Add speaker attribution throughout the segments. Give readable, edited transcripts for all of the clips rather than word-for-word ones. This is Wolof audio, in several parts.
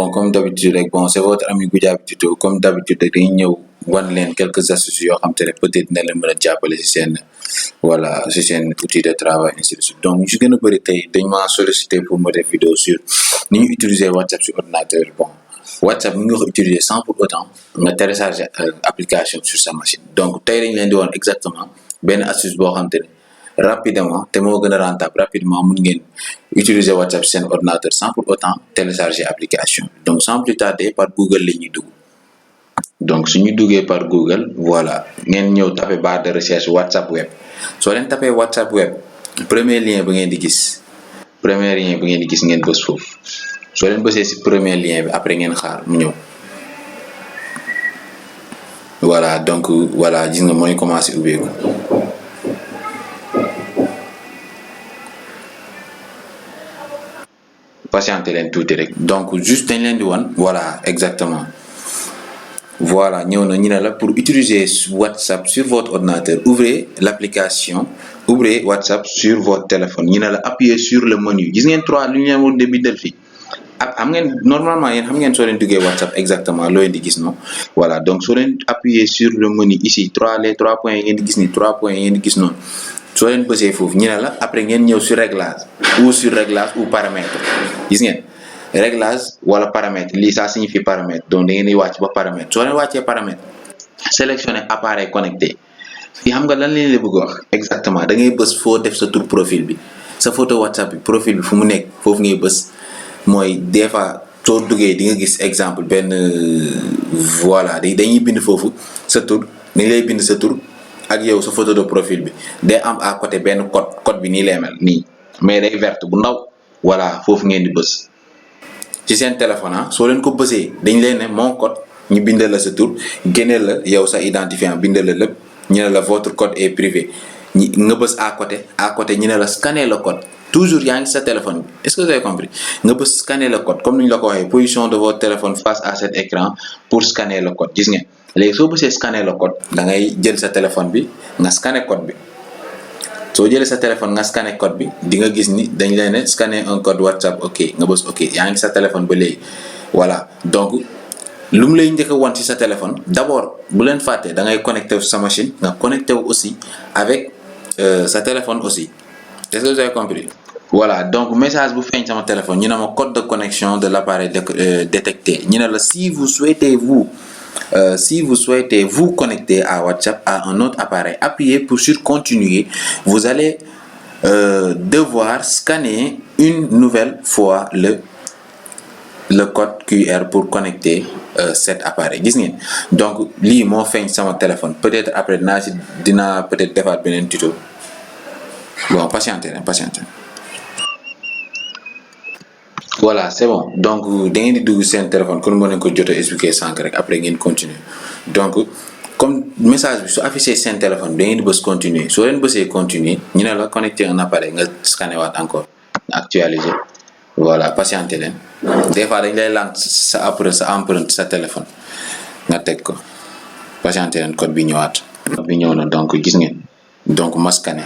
Speaker 1: bon comme d'habitude rek bon c'est votre ami Goudiaby Tuto comme d'habitude rek dañuy ñëw wan leen quelques astuces yoo xam te ne peut-être dina leen mën a jàppale si seen voilà si seen outil de travail ainsi de suite donc ñu si gën a bëri tey dañ maa sollicité pour ma def vidéo sur ni ñu utiliser WhatsApp sur ordinateur bon WhatsApp mi nga ko utiliser sans pour autant nga télécharger application sur sa machine donc tey dañ leen di woon exactement benn astuce boo xam te ne rapidement te moo gën a rentable rapidement mun ngeen utiliser WhatsApp seen ordinateur sans pour autant télécharger application donc sans plus tarder par Google la ñuy dugg donc suñu duggee par Google voilà ngeen ñëw taper barre de recherche WhatsApp web soo leen taper WhatsApp web premier lien ba ngeen di gis ngeen bës foofu soo leen bësee ci premier lien bi après ngeen xaar mu ñëw voilà donc voilà gis nga mooy commencé ubbeeku patienter leen tuuti rek donc juste dañ leen di wan voilà exactement voilà ñëw na ñu ne la pour utiliser WhatsApp sur votre ordinateur ouvrez l'application ouvrez WhatsApp sur votre téléphone ñu ne la appuyez sur le menu gis ngeen 3 lu ñu leen war di bindal fii xam ngeen normalement yéen xam ngeen soo leen duggee WhatsApp exactement loo leen di gis non voilà donc soo leen appuyez sur le menu ici les 3 points yi ngeen di gis ni 3 points yi ngeen di gis noonu soo leen bësee foofu ñu ne la après ngeen ñëw sur réglage ou paramètre gis ngeen réglage wala paramètre lii ça signifie paramètre donc da ngeen di wàcc ba paramètre soo leen wàccee paramètre sélectionner appareil connecté fii xam nga lan leen la bëgg wax exactement da ngay bës foo def sa tour profil bi sa photo WhatsApp bi profil bi fu mu nekk foofu ngay bës mooy des fois soo duggee di nga gis exemple benn voilà dañuy bind foofu sa tour dañ lay bind sa tour ak yow sa photo de profil bi day am à côté benn code bi nii lay mel nii mais day verte bu ndaw voilà foofu ngeen di bës ci seen téléphone soo leen ko bësee dañ leen ne mon code ñu bindal la sa tour génneel la yow sa identifiant bindal la lépp ñu ne la votre code est privé nga bës à côté ñu ne la scanner le code toujours yaa ngi sa téléphone bi est-ce que vous avez compris nga bës scanner le code comme ni ñu la ko waxee position de votre téléphone face à cet écran pour scanner le code gis ngeen léegi soo bësee scanner le code da ngay jël sa téléphone bi nga scanner code bi soo jëlee sa téléphone nga scanner code bi di nga gis ni dañ leen ne scanner un code WhatsApp ok nga bës ok yaa ngi sa téléphone ba léegi voilà donc lu mu lay njëkk a wan ci sa téléphone d'abord bu leen fàtte da ngay connecté wu sa machine nga connecté wu aussi avec sa téléphone aussi est-ce que vous avez compris voilà donc message bu feeñ sama téléphone ñu ne ma code de connexion de l'appareil détecté ñu ne la si vous souhaitez vous connecter à WhatsApp à un autre appareil appuyez sur continuer vous allez devoir scanner une nouvelle fois le code QR pour connecter cet appareil gis ngeen donc lii moo feeñ sama téléphone peut-être après dinaa peut-être defaat beneen tuto bon patientez. Voilà c'est bon donc da ngeen di dugg seen téléphone kon moo leen ko jot a expliquer sànq rek après ngeen continuer donc comme message bi su affiché seen téléphone da ngeen di bës continuer soo leen bësee continuer ñu ne la connecter un appareil nga scanner waat encore actualiser voilà patienter leen des fois dañ lay laaj sa empreinte sa téléphone nga teg ko patienter leen code bi ñëwaat. code bi ñëw na donc gis ngeen donc ma scanner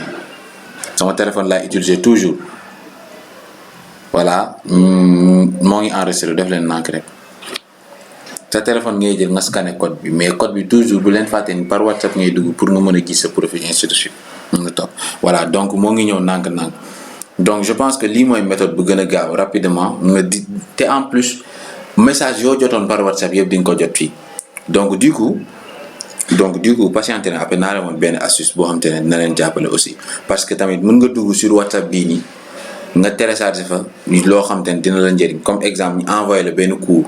Speaker 1: sama téléphone laay utiliser toujours. voilà moo ngi enregistré def leen nànk rek sa téléphone ngay jël nga scanner code bi mais code bi toujours bu leen fàtte ni par WhatsApp ngay dugg pour nga mën a gis sa profil ainsi de suite nga topp voilà donc moo ngi ñëw nànk donc je pense que lii mooy méthode bu gën a gaaw rapidement nga di te en plus message yoo jotoon par WhatsApp yëpp di nga ko jot fii donc du coup patiente na après naa la woon benn astuce boo xam te ne dina leen jàppale aussi parce que tamit mën nga dugg sur WhatsApp bii nii nga télécharger fa loo xam te ne dina la njëriñ comme exemple ñu envoyé la benn cours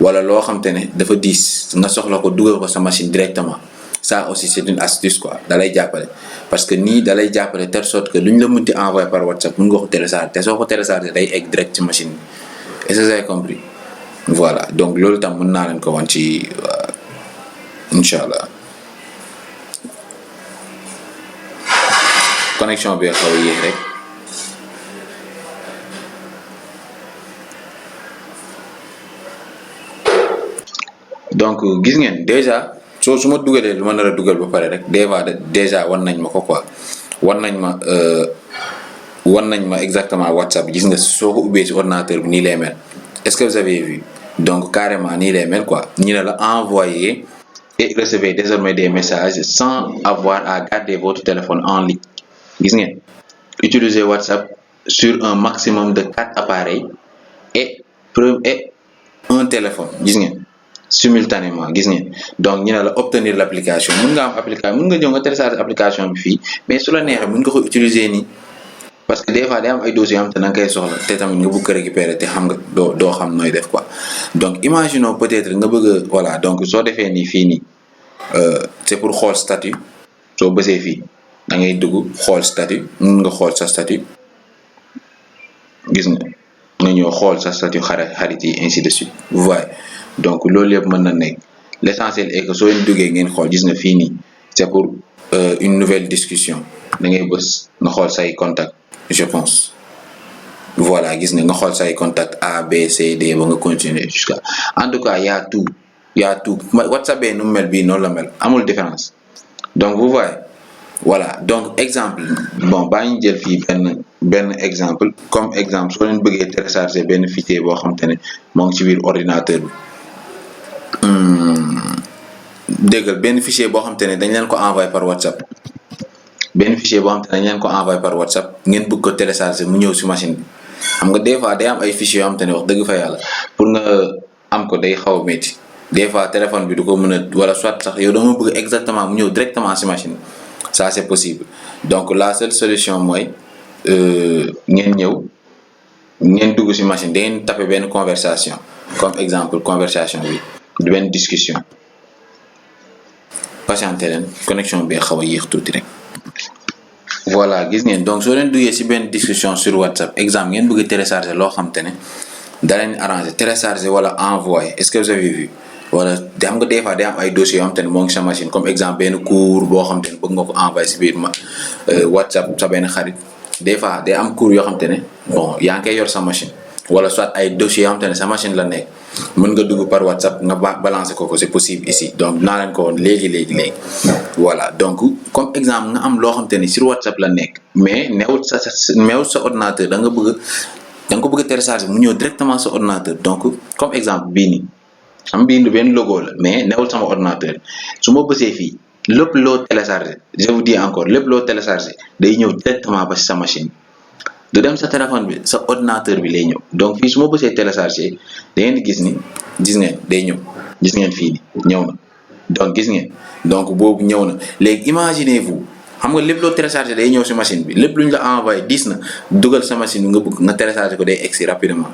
Speaker 1: wala loo xam te ne dafa diis nga soxla ko dugal ko sa machine directement ça aussi c'est une astuce quoi da lay jàppale parce que nii da lay jàppale telle sorte que lu ñu la mënti envoyé par WhatsApp mën nga ko télécharger te soo ko télécharger day egg direct ci machine bi est-ce que vous avez compris voilà donc loolu tam mën naa leen ko wan ci incha allah connexion bi xaw a yéex rek. donc gis ngeen déjà su ma dugalee lu ma nar a dugal ba pare rek déjà wan nañ ma ko quoi wan nañ ma exactement WhatsApp gis nga soo ko ubbee ci ordinateur bi nii lay mel est-ce que vous avez vu donc carrément nii lay mel quoi ñu ne la envoyer et recevez désormais des messages sans avoir à garder votre téléphone en ligne gis ngeen utilisez WhatsApp sur un maximum de 4 appareils et un téléphone gis ngeen simultanément gis ngeen donc ñu ne la obtenir l'application mën nga am application mën nga ñëw nga télécharger application bi fii mais su la neexee mën nga ko utiliser nii parce que des fois day am ay dossiers yoo xam te da nga koy soxla te tamit nga bëgg ko récupérer te xam nga doo xam nooy def quoi donc imaginons peut-être nga bëgg voilà donc soo defee nii fii nii c'est pour xool statut soo bësee fii da ngay dugg xool statut mën nga xool sa statut gis nga ñëw xool sa statut xarit yi ainsi de suite vous voyez donc loolu yëpp mën na nekk l'essentiel est que soo leen duggee ngeen xool gis nga fii nii c'est pour une nouvelle discussion da ngay bës nga xool say contact je pense voilà gis nga xool say contact A B C D ba nga continuer jusqu'à en tout cas y a tout WhatsApp bee nu mel bii noonu la mel amul différence donc vous voyez voilà donc exemple bon baa ñu jël fii benn exemple comme exemple soo leen bëggee télécharger benn fichier boo xam te ne moo ngi ci biir ordinateur bi déggal benn fichier boo xam te ne dañ leen ko envoyer par WhatsApp benn fichier boo xam te ne dañ leen ko envoyer par WhatsApp ngeen bëgg ko télécharger mu ñëw ci machine bi xam nga des fois day am ay fichiers yoo xam te ne wax dëgg fa yàlla pour nga am ko day xaw a métti des fois téléphone bi du ko mën a wala soit sax yow dama bëgg exactement mu ñëw directement ci machine ça c'est possible donc la seule solution mooy ngeen dugg ci machine da ngeen taper benn conversation comme exemple conversation bi du benn discussion patienter leen connexion bi xaw a yéex tuuti rek voilà gis ngeen donc soo leen duggee ci benn discussion sur WhatsApp exemple ngeen bëgg télécharger loo xam te ne da leen arranger télécharger wala envoyer est-ce que vous avez vu wala xam nga des fois day am ay dossiers yoo xam te ne moo ngi sa machine comme exemple benn cours boo xam te ne bëgg nga ko envoyer ci biir WhatsApp sa benn xarit des fois day am cours yoo xam te ne bon yaa ngi koy yor sa machine wala soit ay dossiers yoo xam te ne sa machine la nekk mën nga dugg par WhatsApp nga balancer ko c'est possible ici donc naa leen ko woon léegi voilà donc comme exemple nga am loo xam te ne sur WhatsApp la nekk mais newul sa ordinateur da nga ko bëgg a télécharger mu ñëw directement sa ordinateur donc comme exemple bii nii am bii benn logo la mais newul sama ordinateur su ma bësee fii lépp loo télécharger je vous dis encore lépp loo télécharger day ñëw directement ba ci sa machine du dem sa téléphone bi sa ordinateur bi lay ñëw donc fii su ma bësee télécharger da ngeen di gis ngeen day ñëw gis ngeen fii ñëw na donc gis ngeen donc boobu ñëw na léegi imaginez-vous xam nga lépp loo télécharger day ñëw ci machine bi lépp lu ñu la envoyé diis na dugal sa machine bi nga bëgg nga télécharger ko day egsi rapidement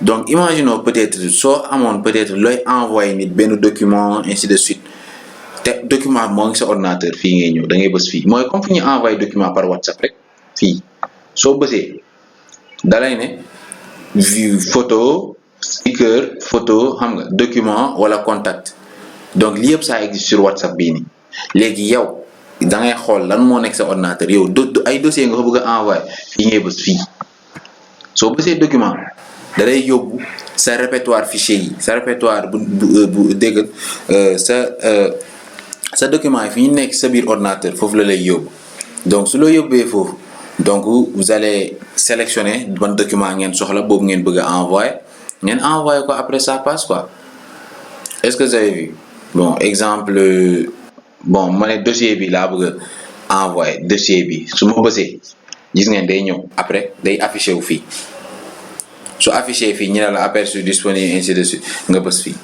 Speaker 1: donc imaginons peut-être soo amoon peut-être looy envoyé nit benn document ainsi de suite te document moo ngi sa ordinateur fii ngay ñëw da ngay bës fii mooy comme fi ñu envoyé document par WhatsApp rek fii soo bësee dalay ne vue photo sticker photo xam nga document wala contact donc lii yëpp ça existe sur WhatsApp bii nii léegi yow da ngay xool lan moo nekk sa ordinateur yow ay dossier nga ko bëgg a envoyer fii ngay bës fii soo bësee document da lay yóbbu sa répertoire fichier yi sa répertoire bu dégg sa document yi fi ñu nekk sa biir ordinateur foofu la lay yóbbu donc su la yóbbee foofu donc vous allez sélectionner ban document ngeen soxla boobu ngeen bëgg a envoyer ngeen envoyer ko après ça passe quoi est-ce que vous avez vu bon exemple bon ma ne dossier bi laa bëgg a envoyer dossier bi su ma bësee gis ngeen day ñëw après day affiché wu fii su affiché fii ñu ne la aperçu disponible ainsi de suite nga bës fii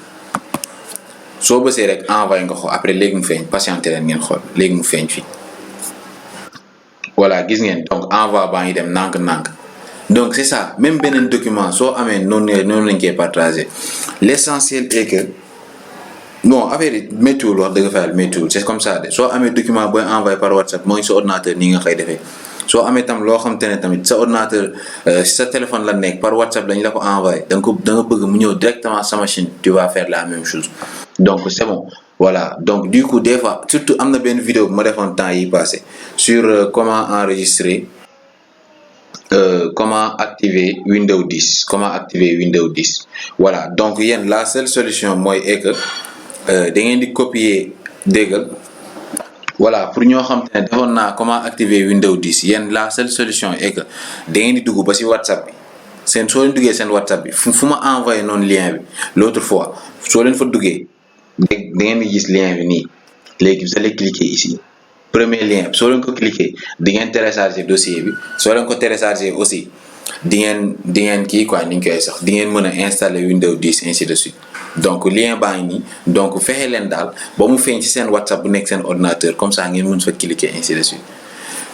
Speaker 1: soo bësee rek envoyer nga ko après léegi mu feeñ patienter leen ngeen xool léegi mu feeñ fii voilà gis ngeen donc envoi baa ngi dem nànk donc c'est ça même beneen document soo amee noonu lañ koy partager l'essentiel est que non affaire yi méttiwul wax dëgg fa yàlla méttiwul c'est comme ça de soo amee document booy envoyé par WhatsApp moo ngi sa ordinateur nii nga koy defee soo amee tam loo xam te ne tamit sa ordinateur sa téléphone la nekk par WhatsApp lañ la ko envoyé da nga bëgg mu ñëw directement sa machine tu vas faire la même chose donc c'est bon voilà donc du coup des fois surtout am na benn vidéo bu ma defoon temps yi passé sur comment enregistrer comment activer Windows 10 voilà donc yéen la seule solution mooy est que da ngeen di copier déggal voilà pour ñoo xam te ne defoon naa comment activer Windows 10 yéen la seule solution est que da ngeen di dugg ba ci WhatsApp bi seen soo leen duggee seen WhatsApp bi fu ma envoyé noonu lien bi l'autre fois soo leen fa duggee da ngeen di gis lien bi nii léegi vous allez cliquer ici premier lien bi soo leen ko cliquer di ngeen télécharger dossier bi soo leen ko télécharger aussi di ngeen kii quoi ni ñu koy sax di ngeen mën a installer Windows 10 ainsi de suite donc lien baa ngi nii donc fexe leen daal ba mu feeñ ci seen WhatsApp bu nekk seen ordinateur comme ça ngeen mën fa cliquer ainsi de suite.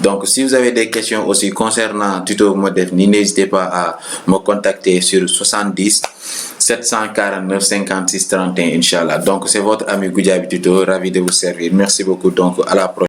Speaker 1: Donc, si vous avez des questions aussi concernant tuto Modef, n'hésitez pas à me contacter sur 70 749 56 31, Inch'Allah. Donc, c'est votre ami Goudiaby Tuto, ravi de vous servir. Merci beaucoup. Donc, à la prochaine.